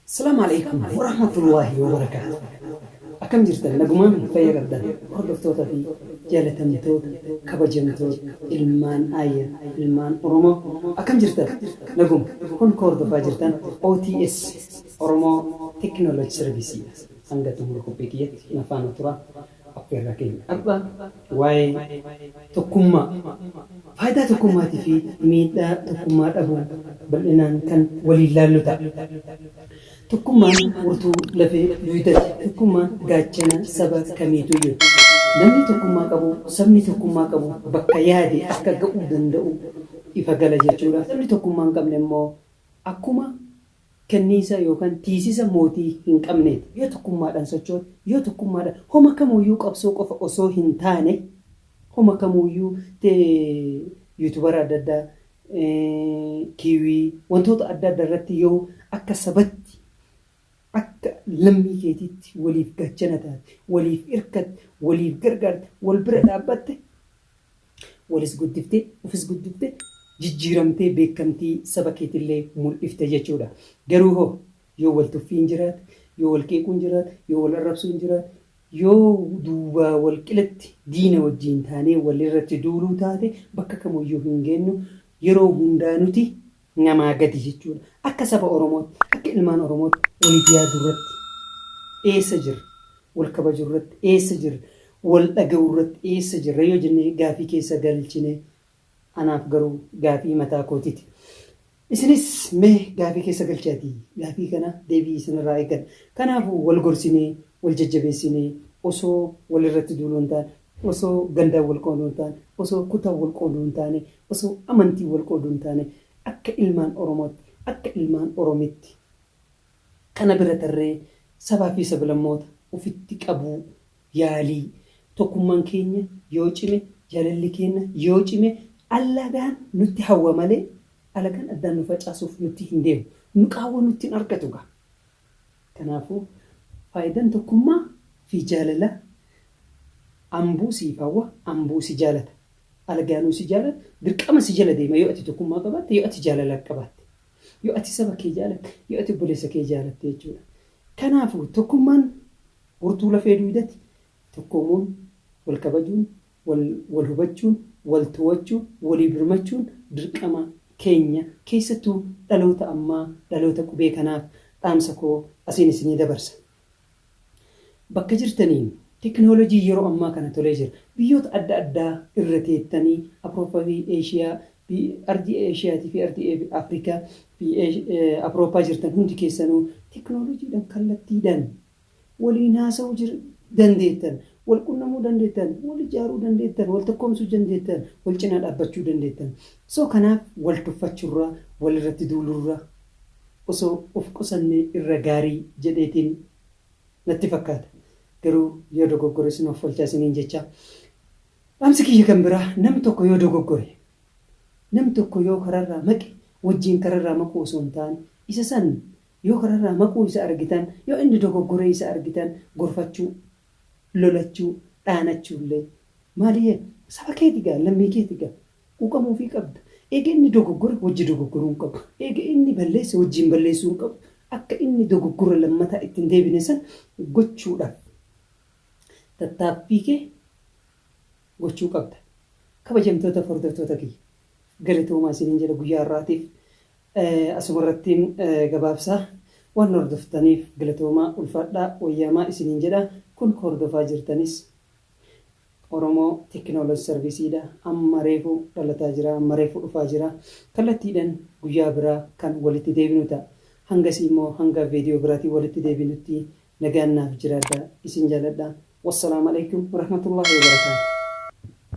Assalamu alaikum warahmatullahi wabarakaatu. Akkam jirtan nagumaan fayya qabdan hordoftoota fi jaalatamtoota kabajamtoota ilmaan ayya ilmaan Oromoo akkam jirtan naguma kun ka hordofaa jirtan OTS Oromoo Technology Service hanga xumura qophii kiyyatti na faana tura affeerraa keenya. Har'a waa'ee tokkummaa, faayidaa tokkummaatii fi miidhaa tokkummaa dhabuu bal'inaan kan waliin laallu ta'a. Tokkummaan wurtuu lafee duydati. Tokkummaan gaachana saba kamiituyyuu. Namni tokkummaa qabu, sabni tokkummaa qabu bakka yaade akka ga'uu danda'u ifa gala jechuudha. Sabni tokkummaa hin qabne immoo akkuma kenniisa yookaan tiisisa mootii hin qabneeti. Yoo tokkummaadhaan sochoote, yoo tokkummaadhaan homa kamuuyyuu qabsoo qofa osoo hin taane, homa kamuuyyuu yuutubara adda addaa, kiiwii, wantoota adda addaa irratti yoo akka sabatti, akka lammii keetiitti waliif gaachana taate, waliif irkatte, waliif gargaarte, wal bira dhaabbatte, walis guddiftee, ufis guddiftee, jijjiiramtee beekamtii saba keetillee mul'ifte jechuudha. Garuu hoo yoo wal tuffiin jiraate, yoo wal qeequun jiraate, yoo wal arrabsuun jiraate, yoo duubaa wal qilatti diina wajjiin taanee walirratti duuluu taate bakka kamuyyuu hin geennu yeroo hundaa nuti namaa gadi jechuudha. Akka saba Oromootti, akka ilmaan Oromootti waliif yaaduu irratti eessa jirra? Wal kabajuu irratti eessa jirra? Wal dhaga'uu irratti eessa jirra yoo jennee gaafii keessa galchine anaaf garuu gaafii mataa kootiti. Isinis mee gaafii keessa galchaatii gaafii kana deebii isinirraa eeggadha. Kanaafuu wal gorsinee, wal jajjabeessinee osoo walirratti duuluu hin taane, osoo gandaan wal qooduu hin taane, osoo kutaan wal qooduu hin taane, osoo amantiin wal qooduu hin taane akka ilmaan Oromootti, akka ilmaan Oromitti kana bira tarree sabaa fi sablammoota ofitti qabuu yaalii tokkummaan keenya yoo cime, jaalalli keenya yoo cime alagaan nutti hawwa malee alagaan addaan nu facaasuuf nutti hin deemu. Nu qaawwa nutti hin argatu gaa. Kanaafuu faayidaan tokkummaa fi jaalala ambuu siif hawwa, ambuu si jaalata. Alagaanuu si jaalata, dirqama si jala deema yoo ati tokkummaa qabaatte, yoo ati jaalala qabaatte. Yoo ati saba kee jaalatte, yoo ati obboleessa kee jaalatte jechuudha. Kanaafuu tokkummaan wurtuu lafee duydati. Tokkoomuun, wal kabajuun, wal wal hubachuun, wal to'achuun, walii birmachuun dirqama keenya keessattuu dhaloota ammaa dhaloota qubee kanaaf dhaamsa koo asiin isinii dabarsa. Bakka jirtaniin teknoolojii yeroo ammaa kana tolee jira. Biyyoota adda addaa irra teettanii Awurooppaa fi Eeshiyaa, ardii Eeshiyaatii fi ardii Afrikaa fi Awurooppaa jirtan hundi keessanuu teknoolojiidhaan kallattiidhaan waliin haasa'uu dandeettan, wal qunnamuu dandeettan, wal ijaaruu dandeettan, wal tokkoomsuu dandeettan, wal cinaa dhaabbachuu dandeettan. So kanaaf wal tuffachurraa, wal irratti duulurraa osoo of qusannee irra gaarii jedheetiin natti fakkaata. Garuu yoo dogoggore isin of olchaa isiniin jecha. Dhaamsi kiyya kan biraa nam tokko yoo dogoggore, nam tokko yoo kararraa maqe wajjin kararraa maquu osoo hin taane isa san yoo kararraa maquu isa argitan, yoo inni dogoggoree isa argitan gorfachuu, lolachuu, dhaanachuullee maaliyyee saba keeti gaa lammii keeti gaa quuqamuufii qabda. Eega inni dogoggore wajji dogoggoruu hin qabu. Eega inni balleesse wajjiin balleessuu hin qabu. Akka inni dogoggora lammataa itti hin deebine san gochuudhaaf tattaaffii kee gochuu qabda. Kabajamtoota fi hordoftoota kiyya galatoomaa isiniin jedha guyyaa har'aatiif asumarrattiin gabaabsa. Waan hordoftaniif galatoomaa ulfaadhaa wayyaamaa isiniin jedha. Kun hordofaa jirtanis Oromoo Technology Service dha. Amma reefu dhalataa jira, amma reefu dhufaa jira. Kallattiidhaan guyyaa biraa kan walitti deebinu ta'a. Hangasii immoo hanga viidiyoo biraatiin walitti deebinutti nagaan naaf jiraadha. Isin jaaladha. Wassalaamu alaikum warahmatullahi wabarakaatuh.